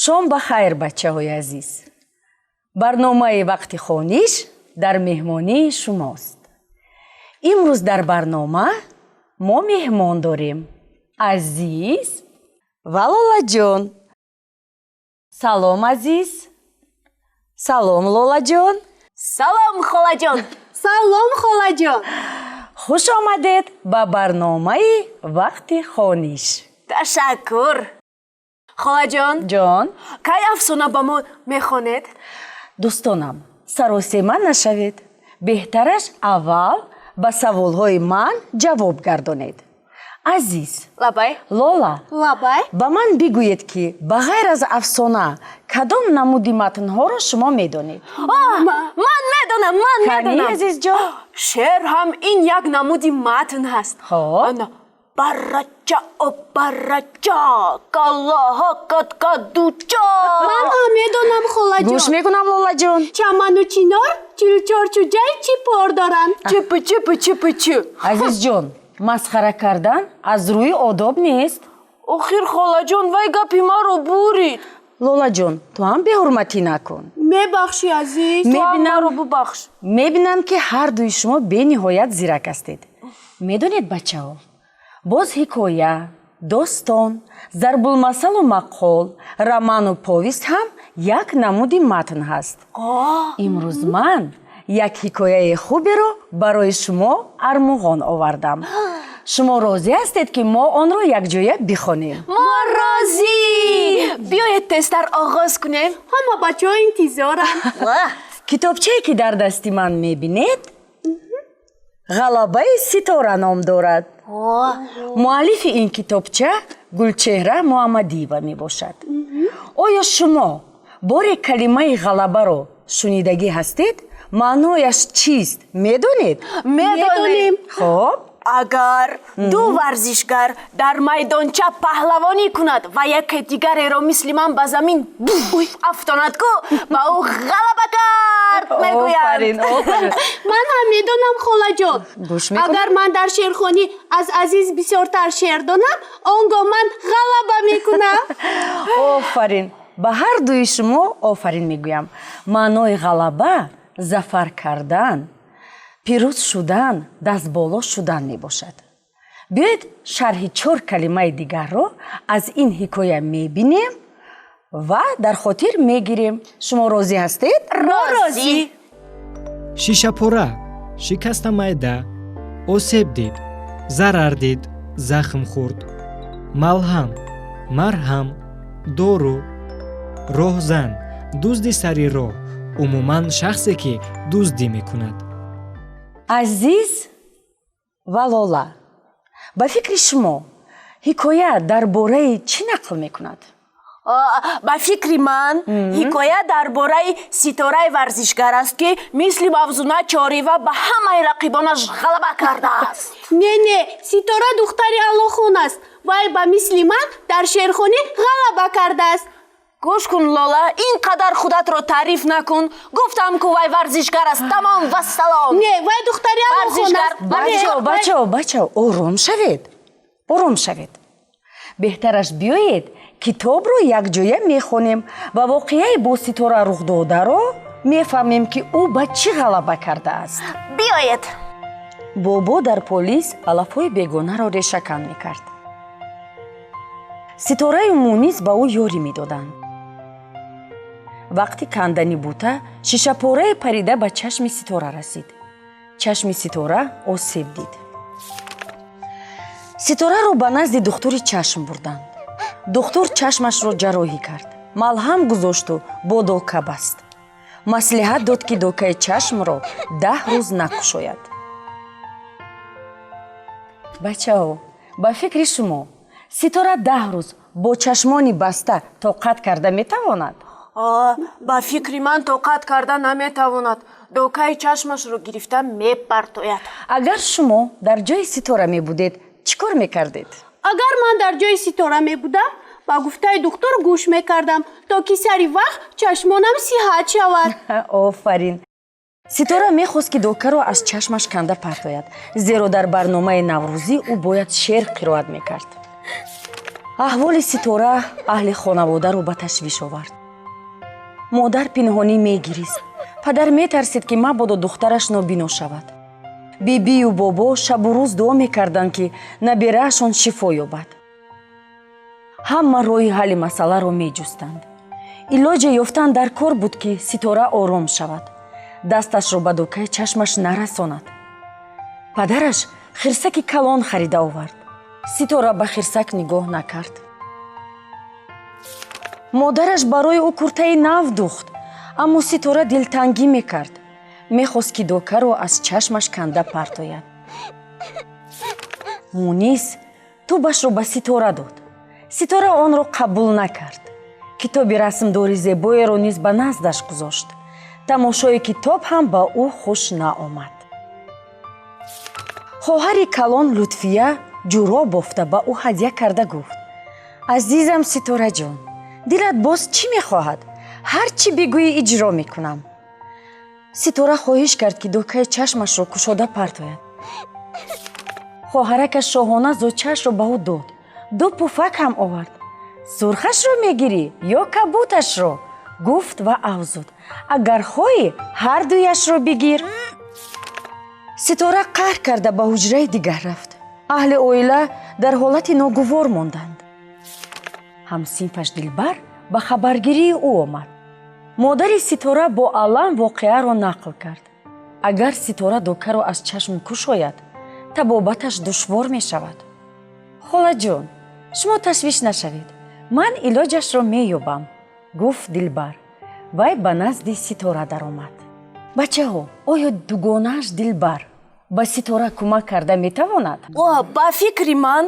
Шом ба хайр, бачаҳои азиз. Барномаи «Вақти хониш» дар меҳмонии шумост. Имрӯз дар барнома мо меҳмон дорем: Азиз ва Лолаҷон. Салом, Азиз, салом, Лолаҷон. Салом, холаҷон. Салом, холаҷон. Хуш омадед ба барномаи «Вақти хониш». Ташаккур, холаҷон. Ҷон. Кай афсона ба мо мехонед? Дӯстонам, саросема нашавед. Беҳтараш аввал ба саволҳои ман ҷавоб гардонед. Азиз. Лабай. Лола. Лабай. Ба ман бигӯед, ки ба ғайр аз афсона кадом намуди матнҳоро шумо медонед? Ман медонам, ман Кани, медонам. Азизҷон. Шеър ҳам ин як намуди матн ҳаст. Хоб. Ана: барача, о барача, каллаҳа каткадуча. Ман ҳам медонам, холаҷон. Гӯш мекунам, Лолаҷон. Чаману чинор 44 чуҷаи чипор доранд. Чипи, чипи, чипи, чи. Азизҷон, масхара кардан аз рӯи одоб нест. Охир, холаҷон, вай гапи маро бурид. Лолаҷон, ту ҳам беҳурматӣ накун. Мебахшӣ, Азиз. Ту ҳам маро бубахш. Мебинам, ки ҳардуи шумо бениҳоят зирак ҳастед. Медонед, бачаҳо, боз ҳикоя, достон, зарбулмасалу мақол, роману повесть ҳам як намуди матн ҳаст. Имрӯз ман як ҳикояи хуберо барои шумо армуғон овардам. Шумо розӣ ҳастед, ки мо онро якҷоя бихонем? Мо розӣ. Биёед, тезтар оғоз кунем. Ҳама бачаҳо интизоранд. Китобчае, ки дар дасти ман мебинед, «Ғалабаи Ситора» ном дорад. Муаллифи ин китобча Гулчеҳра Муҳаммадиева мебошад. Оё шумо боре калимаи ғалабаро шунидагӣ ҳастед? Маънояш чист, медонед? Медонем. Хоб. Агар ду варзишгар дар майдонча паҳлавонӣ кунад ва яке дигареро мисли ман ба замин афтонад ку, ба ӯ ғалаба кард мегӯянд. Офарин, офарин. Ман ҳам медонам, холаҷон. Гӯш мекунам. Агар ман дар шеърхонӣ аз Азиз бисёртар шеър донам, он гоҳ ман ғалаба мекунам. Офарин, ба ҳар дуи шумо офарин мегӯям. Маънои ғалаба зафар кардан, пирӯз шудан, дастболо шудан мебошад. Биёед, шарҳи чор калимаи дигарро аз ин ҳикоя мебинем ва дар хотир мегирем. Шумо розӣ ҳастед? Розӣ. Шишапора, шикаста майда, осеб дид, зарар дид, захм хӯрд, малҳам, марҳам, дору, роҳзан, дузди сари роҳ, умуман шахсе, ки дуздӣ мекунад. Азиз ва Лола, ба фикри шумо, ҳикоя дар бораи чӣ нақл мекунад? Ба фикри ман, ҳикоя дар бораи Ситораи варзишгар аст, ки мисли Мавзуна Чорива ба ҳамаи рақибонаш ғалаба кардааст. Не, не, Ситора духтари Аллохон аст. Вай ба мисли ман дар шеърхонӣ ғалаба кардааст. Гӯш кун, Лола, ин қадар худатро таъриф накун. Гуфтам ку, вай варзишгар аст, тамом, вассалом. Не, вай духтари Аллохон Варзишгар, аст. Бачаҳо, бачаҳо, бачаҳо, ором шавед, ором шавед. Беҳтараш биёед, китобро якҷоя мехонем ва воқеаи бо Ситора рухдодаро мефаҳмем, ки ӯ ба чӣ ғалаба кардааст. Биёед. Бобо дар полис алафҳои бегонаро решакан мекард. Ситораю Мунис ба ӯ ёрӣ медоданд. Вақти кандани бута шишапорае парида ба чашми Ситора расид. Чашми Ситора осеб дид. Ситораро ба назди духтури чашм бурданд. Духтур чашмашро ҷарроҳӣ кард, малҳам гузошту бо дока баст. Маслиҳат дод, ки докаи чашмро 10 рӯз накушояд. Бачаҳо, ба фикри шумо, Ситора 10 рӯз бо чашмони баста тоқат карда метавонад? Ба фикри ман, тоқат карда наметавонад. Докаи чашмашро гирифта мепартояд. Агар шумо дар ҷои Ситора мебудед, чӣ кор мекардед? Агар ман дар ҷои Ситора мебудам, ба гуфтаи духтур гӯш мекардам, то ки сари вақт чашмонам сиҳат шавад. Офарин. Ситора мехост, ки докаро аз чашмаш канда партояд, зеро дар барномаи наврӯзӣ ӯ бояд шеър қироат мекард. Аҳволи Ситора аҳли хонаводаро ба ташвиш овард. Модар пинҳонӣ мегирист, падар метарсид, ки мабодо духтараш нобино шавад. Бибию бобо шабу рӯз дуо мекарданд, ки набираашон шифо ёбад. Ҳама роҳи ҳалли масъаларо меҷустанд. Илоҷе ёфтан дар кор буд, ки Ситора ором шавад, дасташро ба докаи чашмаш нарасонад. Падараш хирсаки калон харида овард. Ситора ба хирсак нигоҳ накард. Модараш барои ӯ куртаи нав духт, аммо Ситора дилтангӣ мекард, мехост, ки докаро аз чашмаш канда партояд. Мунис тӯбашро ба Ситора дод. Ситора онро қабул накард. Китоби расмдори зебоеро низ ба наздаш гузошт. Тамошои китоб ҳам ба ӯ хуш наомад. Хоҳари калон Лутфия ҷуроб бофта ба ӯ ҳадя карда гуфт: «Азизам Ситораҷон, дилат боз чӣ мехоҳад? Ҳар чӣ бигӯӣ, иҷро мекунам». Ситора хоҳиш кард, ки докаи чашмашро кушода партояд. Хоҳаракаш Шоҳона зочаашро ба ӯ дод, ду пуфак ҳам овард. «Сурхашро мегирӣ ё кабуташро?» — гуфт ва афзуд: «Агар хоҳӣ, ҳардуяшро бигир». Ситора қаҳр карда ба ҳуҷраи дигар рафт. Аҳли оила дар ҳолати ногувор монданд. Ҳамсинфаш Дилбар ба хабаргирии ӯ омад. Модари Ситора бо алам воқеаро нақл кард. Агар Ситора докаро аз чашм кушояд, табобаташ душвор мешавад. «Холаҷон, шумо ташвиш нашавед, ман илоҷашро меёбам», — гуфт Дилбар. Вай ба назди Ситора даромад. Бачаҳо, оё дугонааш Дилбар ба Ситора кӯмак карда метавонад? О, ба фикри ман,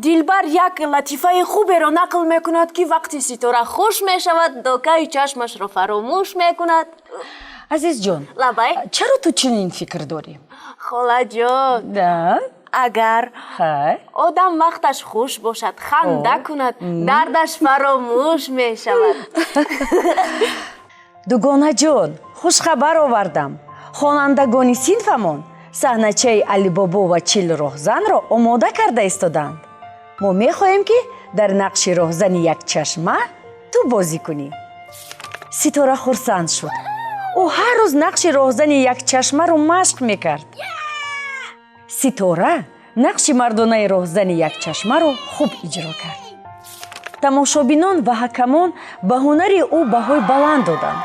Дилбар як латифаи хуберо нақл мекунад, ки вақти Ситора хуш мешавад, докаи чашмашро фаромӯш мекунад. Азизҷон! Лабай. Чаро ту чунин фикр дорӣ? Холаҷон, Да. агар Хай. одам вақташ хуш бошад, ханда кунад, дардаш фаромӯш мешавад. Дугонаҷон, хушхабар овардам. Хонандагони синфамон саҳначаи Алибобо ва 40 роҳзанро омода карда истоданд. Мо мехоҳем, ки дар нақши роҳзани якчашма ту бозӣ кунӣ. Ситора хурсанд шуд. Ӯ ҳар рӯз нақши роҳзани якчашмаро машқ мекард. Ситора нақши мардонаи роҳзани якчашмаро хуб иҷро кард. Тамошобинон ва ҳакамон ба ҳунари ӯ баҳои баланд доданд.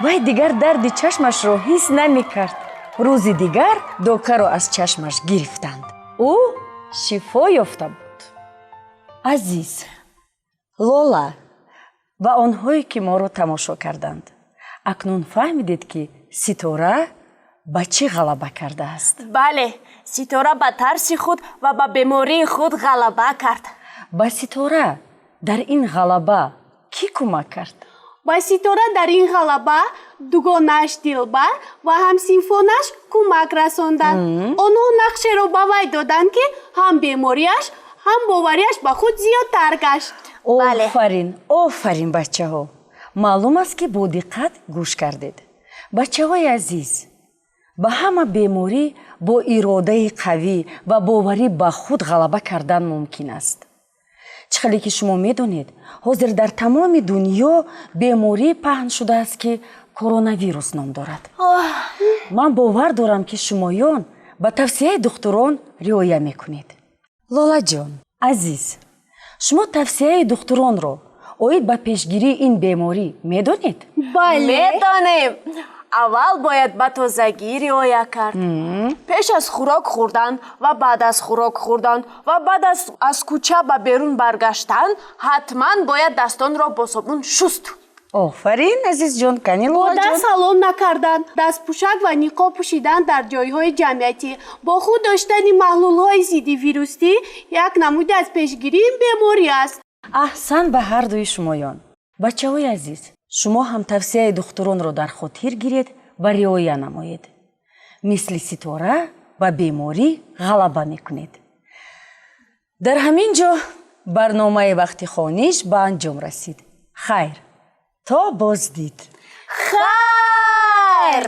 Вай дигар дарди чашмашро ҳис намекард. Рӯзи дигар докаро аз чашмаш гирифтанд. Ӯ шифо ёфта буд. Азиз Лола ва онҳое, ки моро тамошо карданд, акнун фаҳмидед, ки Ситора ба чӣ ғалаба кардааст. Бале, Ситора ба тарси худ ва ба бемории худ ғалаба кард. Ба Ситора дар ин ғалаба кӣ кӯмак кард? Ба Ситора дар ин ғалаба дугонааш Дилбар ва ҳамсинфонаш кӯмак расонданд. Онҳо нақшеро ба вай доданд, ки ҳам бемориаш, ҳам бовариаш ба худ зиёдтар гашт. Бале. Офарин, офарин, бачаҳо! Маълум аст, ки бо диққат гӯш кардед. Бачаҳои азиз, ба ҳама беморӣ бо иродаи қавӣ ва боварӣ ба худ ғалаба кардан мумкин аст. Чӣ хеле ки шумо медонед, ҳозир дар тамоми дунё беморӣ паҳн шудааст, ки коронавирус ном дорад. Ман бовар дорам, ки шумоён ба тавсияи духтурон риоя мекунед. Лолаҷон азиз, шумо тавсияи духтуронро оид ба пешгирии ин беморӣ медонед? Бале. Медонем. Аввал бояд ба тозагӣ риоя кард. Пеш аз хӯрок хӯрдан ва баъд аз хӯрок хӯрдан ва баъд аз кӯча ба берун баргаштан ҳатман бояд дастонро бо собун шуст. Офарин, азизҷон! Кани, Бо Лолаҷон? даст салом накардан, дастпӯшак ва ниқоб пӯшидан дар ҷойҳои ҷамъиятӣ, бо худ доштани маҳлулҳои зидди вирусӣ як намуди аз пешгирии ин беморӣ аст. Аҳсан ба ҳар дуи шумоён! Бачаҳои азиз, шумо ҳам тавсияи духтуронро дар хотир гиред ва риоя намоед. Мисли Ситора ба беморӣ ғалаба мекунед. Дар ҳамин ҷо барномаи вақти хониш ба анҷом расид. Хайр, то боздид! Хайр.